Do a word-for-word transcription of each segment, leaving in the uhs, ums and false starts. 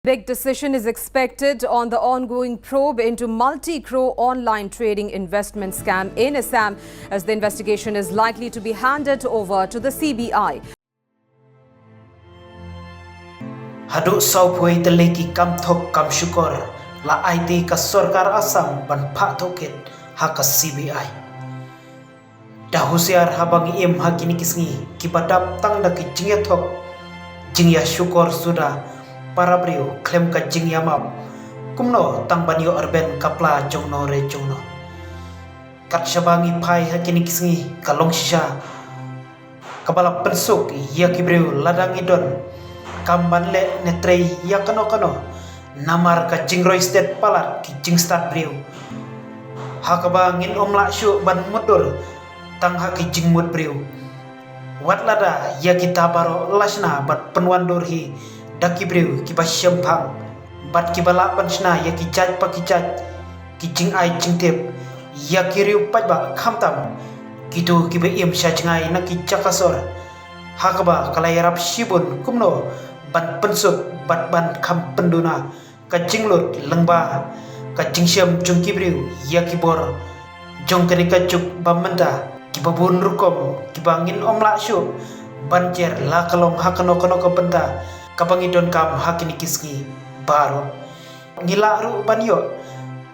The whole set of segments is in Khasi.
Big decision is expected on the ongoing probe into multi-crore online trading investment scam in Assam, as the investigation is likely to be handed over to the C B I. Haduh sawphew tylli ki kam thok kam shukor la aiti ka sorkar Assam ban phah tohkit ha ka C B I. Da husiar haba ngi im ha kine ki sngi kiba dap tang da ki jingïathok, jingïashukor suda para briew khlem ka jingïamap. Kumno tang ban ïoh rben ka pla jongno re jongno. Kat shaba ngi phai ha kine ki sngi ka long shisha kaba la pynsuk ïa ki briew lada ngi don kam ban leh ne trei ïa kano kano. Namar ka jingroi stet palat ki jingstad briew. Ha kaba ngin ym lah shuh ban mutdur tang ha ki jingmut briew. Wat lada ïa kita baroh la shna bad pynwandur hi da ki briew kiba shemphang bad kiba lah ban shna ïa ki jait pa ki jait ki jingai jingtip ïa ki riew paidbah khamtam kito kiba im sha jngai na ki jaka sor. Ha kaba ka la ïarap shibun kumno ban pynsuk bad ban kham pynduna ka jinglut lyngba ka jingshem jong ki briew ïa ki bor jong kane ka juk ba mynta kiba bun rukom kiba ngin ym lah shuh ban jer la ka long ha kano kano ka bynta kaba ngi donkam ha kine ki sngi baroh. Ngi lah ruh ban ïoh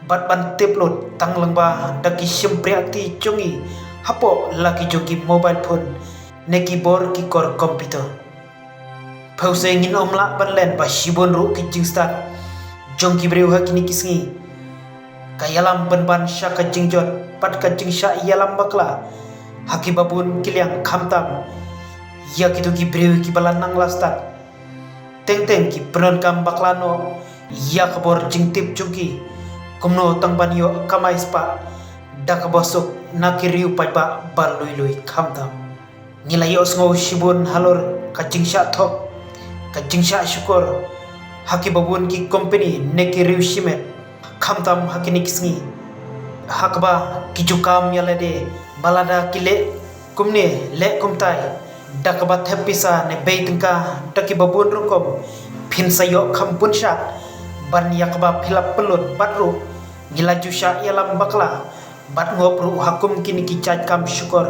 bad ban tip lut tang lyngba da ki shympriahkti jong ngi hapoh la ki jong ki mobile phone ne ki bor ki kor computer. Phew se ngin ym lah ban len ba shibun ruh ki jingstad jong ki briew ha kine ki sngi ka ïalam pynban sha ka jingjot bad ka jingshah ïalam bakla ha kiba bun ki liang khamtam ïa kito ki briew kiba la nang la stad. Teng teng ki pyndonkam bakla noh ïa ka bor jingtip jong ki kumno tang ban ïoh kamai spah da kaba suk na ki riew paidbah ba lui lui khamtam. Ngi la ïohsngew shibun halor ka jingshah thok ka jingshah shukor ha kiba bun ki company ne ki riew shimet khamtam ha kine ki sngi. Ha kaba ki ju kam ïa lade ba lada ki leh kumne leh kumtai da kaba thep pisa ne bei tyngka da kiba bun rukom phin sa ïoh kham bun shah ban ïa kaba phi la pynlut bad ruh ngi la ju shah ïalam bakla bad ngop ruh ha kum kine ki jait kam shukor.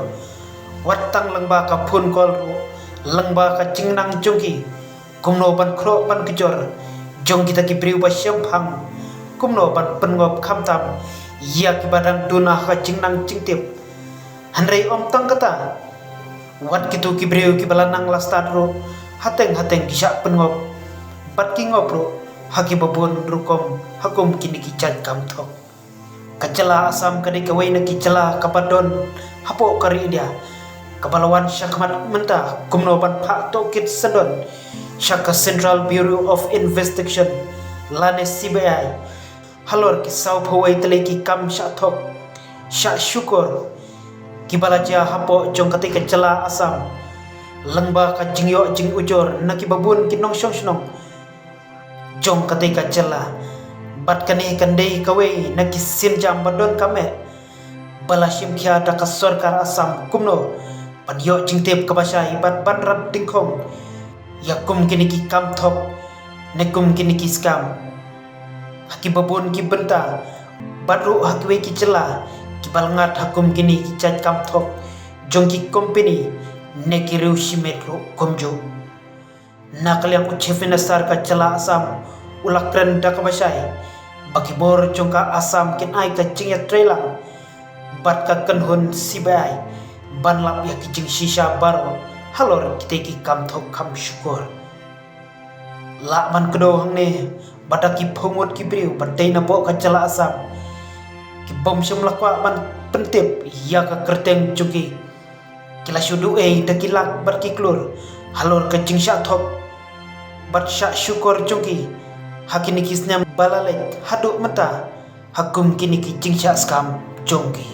Wat tang lyngba ka phone call ruh lyngba ka jingnang jong ki kumno ban khroh ban kjor jong kita ki briew ba shemphang kumno ban pynngop khamtam ïa kiba dang duna ha ka jingnang jingtip. Hynrei ym tang kata wat kito ki briew kiba la nang la stad ruh hateng hateng ki shah pynngop bad ki ngop ruh ha kiba bun rukom ha kum kine ki jait kam thok. Ka jylla Assam ka dei kawei na ki jylla kaba don hapoh ka ri India kaba la wan shakhmat mynta kumno ban phah tohkit sdang sha ka Central Bureau of Investigation lane C B I halor ki sawphew wei tylli ki kam shah thok shah shukor kiba la jia hapoh jong katei ka jylla Assam lyngba ka jingïoh jingujor na kiba bun ki nongshong shnong jong katei ka jylla. Bad kane kan dei kawei na ki sienjam ba donkam eh ba la shim khia da ka sorkar Assam kumno ban ïoh jingtip kaba shai bad ban rat dyngkhong ïa kum kine ki kam thok ne kum kine ki scam ha kiba bun ki bynta bad ruh ha kiwei ki jylla kiba la ngat ha kum kine ki jait kam thok jong ki company ne ki riew shimet ruh kumjuh. Na ka liang u Chief Minister ka jylla Assam u la kren da kaba shai ba ki bor jong ka Assam kin ai ka jingïatreilang bad ka kynhun C B I ban lap ïa ki jingshisha baroh halor kitei ki kam thok kam shukor. Lah ban kdew hangne ba da ki phew ngut ki briew ba dei napoh ka jylla Assam ki bym shym la kwah ban pyntip ïa ka kyrteng jong ki. Ki la shu duh ei da ki lak bad ki klur halor ka jingshah thok bad shah shukor jong ki ha kine ki snem ba la leit haduh mynta ha kum kine ki jingshah scam jong ki.